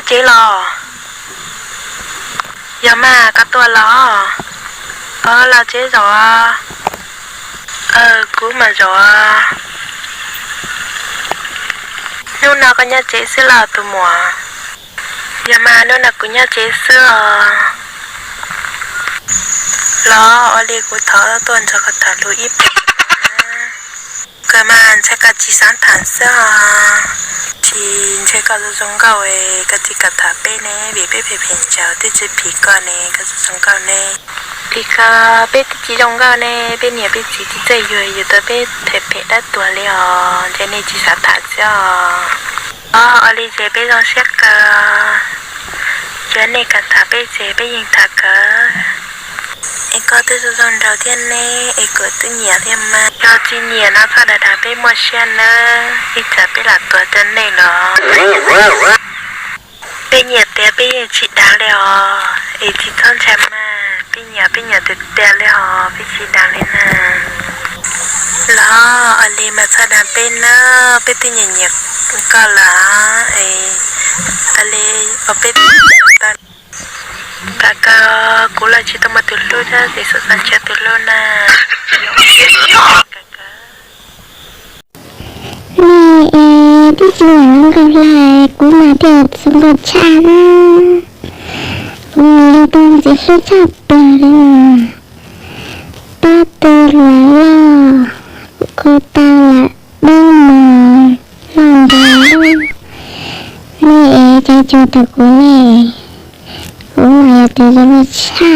tsev los? Yog mas, koj tuaj los? Os, los tsev zaum. Aw, kuv mam zaum. Hnub no koj nyob tsev xwb los tus muam? Yog mas, hnub no kuv nyob tsev xwb os. Los ua li kuv thov tuaj nrog koj tham lus ib pliag. Koj mas ntshe koj tsis xav tham xwb os. Tsis, ntshe koj zoo zoo nkauj, koj tsis kam tham peb ne, vim peb phem phem ntsaws twb tsis phim koj ne, koj zoo zoo nkauj ne. Li ko peb twb tsis zoo nkauj ne, peb niam peb txiv tsis txawj yuag yus tau peb phem phem dab tuag li os, ntshe nej tsis xav tham xwb os. Os, ua li ces peb zoo siab kawg. Yog nej kam tham peb ces peb yeej tham kawg. Es koj twb zoo zoo nraug thiab ne, es kuv twb nyiam thiab mas. Yog tsis nyiam no txhob dag dag peb muaj siab nawb, ib tsam peb lam tuag rau nej los. Peb nyiam tiag peb yeej tsis dag li os, es tsis txhob ntshai mas, peb nyiam peb nyiam tiag tiag li os, peb tsis dag li na. Los ua li mas txhob dag peb na, peb twb nyiam nyiam koj lawm, es ua li peb tau. Kawg kawg, kuv los tsis tau muaj tus hlub thiab, ces xav xav nrhiav tus hlub na. Nej es twb tsis nyiam zoo nkauj hlo, kuv mas thiaj zoo nkauj tshaj na. Kuv mas yog tus txiv hlub tshaj plaws li os. Pab tw lam loj, kuv tau lam dub mos loj nrog nej es cov cuag tau kuv ne. Kuv mas yog tus zoo nkauj tshaj.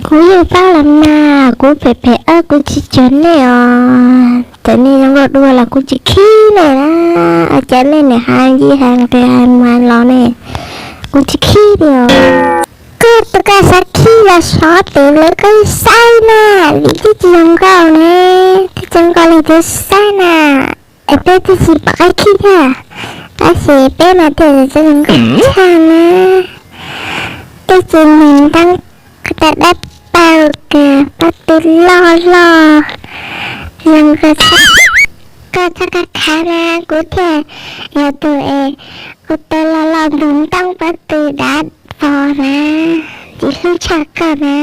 Kuv yeej paub los mas, kuv phem phem, kuv tsis cuag nej os. Txawm nej zoo nkauj dua los kuv tsis khib nej na. Ua cas nej niam hais ncig hais nqis hais mas los ne, kuv tsis khib li os. Koj tus koj xav khib los xyov tes lawv koj saib na, vim twb tsis zoo nkauj ne, twb tsis zoo nkauj li tus saib na. Es peb twb tsis pom qab khib thiab, tab sis peb mas thiaj zoo nkauj tshaj na. Twb tsis nws ntoob, koj tab dab paug kawg, pob tw loj loj, zoo nkauj tshaj. Koj txhob khav khav na, kuv thiaj yog tus es kuv tau loj loj ntug ntoob pob tw dav fo na, tsis hlub tshaj koj na.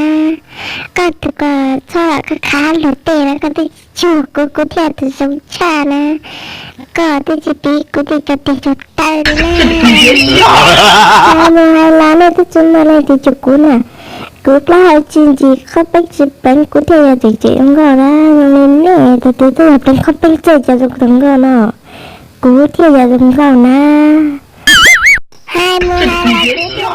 Koj tus koj txhob khav khav luag tej na, koj twb tsis cuag kuv, kuv thiaj tus zoo tshaj na. Koj twb tsis piv kuv tej cov tes cov taw li na. Hais mus hais los nej twb tsis muaj leej twg cuag kuv na. Kuv plaub hau tsis ntsis, qhob peeb tsis peev, kuv thiaj yog tseem tseem zoo nkauj na. Zoo li nej tus twg twb yog pleev qhob peeb txawj cov zoo nkauj no, kuv thiaj yog zoo nkauj na. Hais mus hais los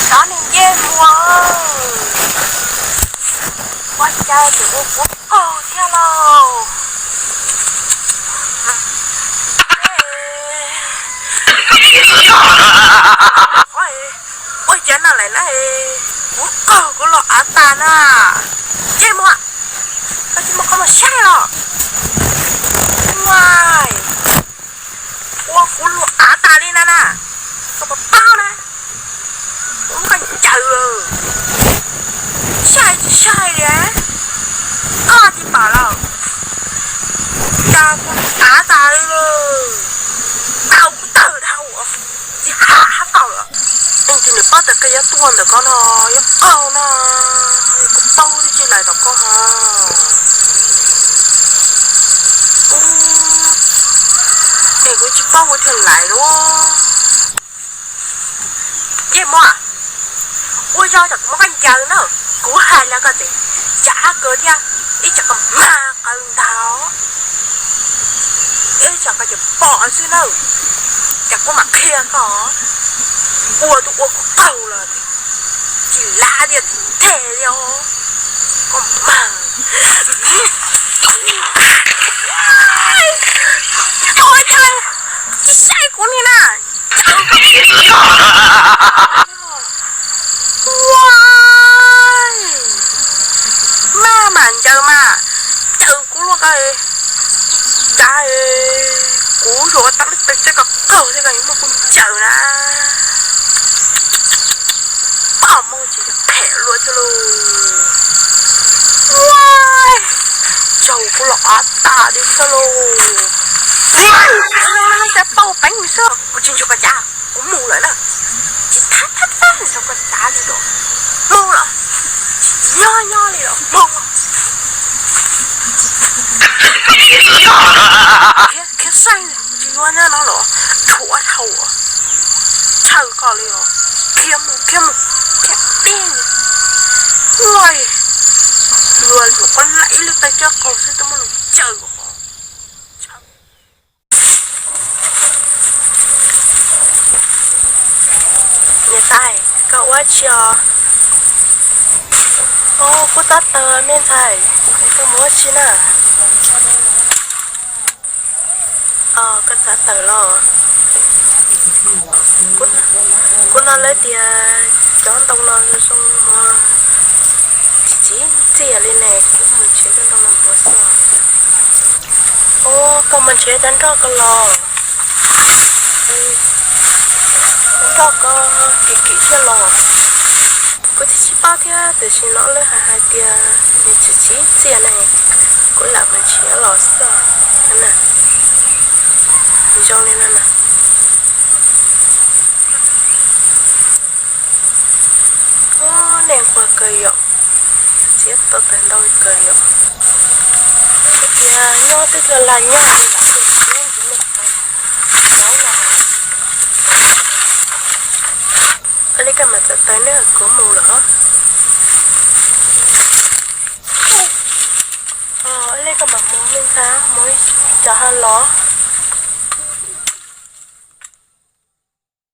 Xyov nws nce mus, ua cas tseem ua kuv qaug thiab lauj. Ua cas no lawm na, kuv qaug kuv los av tas na. Nce mus, koj tsis muaj qhov muag saib los. Ua, ua kuv los av tas li na na. Koj puas paub na, kuv muab koj ncaws lawm. Saib tsis saib li, koj tsis pom los, cas kuv av tas li lawm. Tau kuv tawg dhau, tsis hab tau lawm. Leej twg nws paub tias koj yuav tuaj ntawm ko no, yuav qaug no, kuv paub tib tsis lais tom koj ho. Kuv, es kuv tsis paub kuv thiaj lais lauj. Nce mus, ua zog tsam kuv muab koj ncaws na. Kuv hais li koj tes, cav kawg thiab, ib tsam koj mag qawv ntag, ib tsam koj tseem pom xwb na. Cas kuv mam qhia koj, ua twb ua kuv qaug lawm, tsis Lab tiag, them tiag os. Koj mas, ua cas tsis saib kuv li na? Ua, maj mam ncaws mas, ncaws kuv luaj ko, cas kuv yuav tau lub pes tsawg ko qaug thiab ko yuav muab kuv ncaws na. Pom mob ces yog phem luaj thiab lauj. Ua, tsaug kuv los ob tag li thiab lauj. Ua, cas paub peev xwb, kuv tsis ntshua koj cav, kuv mus lawm na. Tsis thab thab thab nrog koj cav li los, mus los, nyob nyob li los mus. Khiav, khiav xeeb, tsis yuav nyob no los tshuav dhau, txhawj koj li os. Khiav mus, khiav mus, khiav deb. Ua, luag yuav koj laim ib lub pes tsawg qaug xwb twb muab luag ncaws. Niam tais, koj ua tsi os? Os, kuv tab tawg me ntxhais, koj mus ua tsi na? Os, koj tab tawg los? Kuv hnov lawv tias cov ntoo no zoo zoo mus tsis txiv txiaj li ne, kuv mus nrhiav cov ntoo no mus xwb. Os, koj mus nrhiav cov nroj ko los? Cov nroj ko kim kim thiab los? Kuv tsis tsis paub thiab, tiam sis no lawv hais hais tias nws tsis txiv txiaj ne, kuv lam mus nrhiav los xwb na. Zoo li no na. Os, nej nquag kawg yom, txiav tau tawg ntau kawg yom. Tias nyob twb lag lag nyob li lam tuaj txiav ntsis me ntsis no. Ua li koj mam txawm tawm neb kuv mus lawm. Ua li koj mam mus me ntxhais, mus ib cov ho los.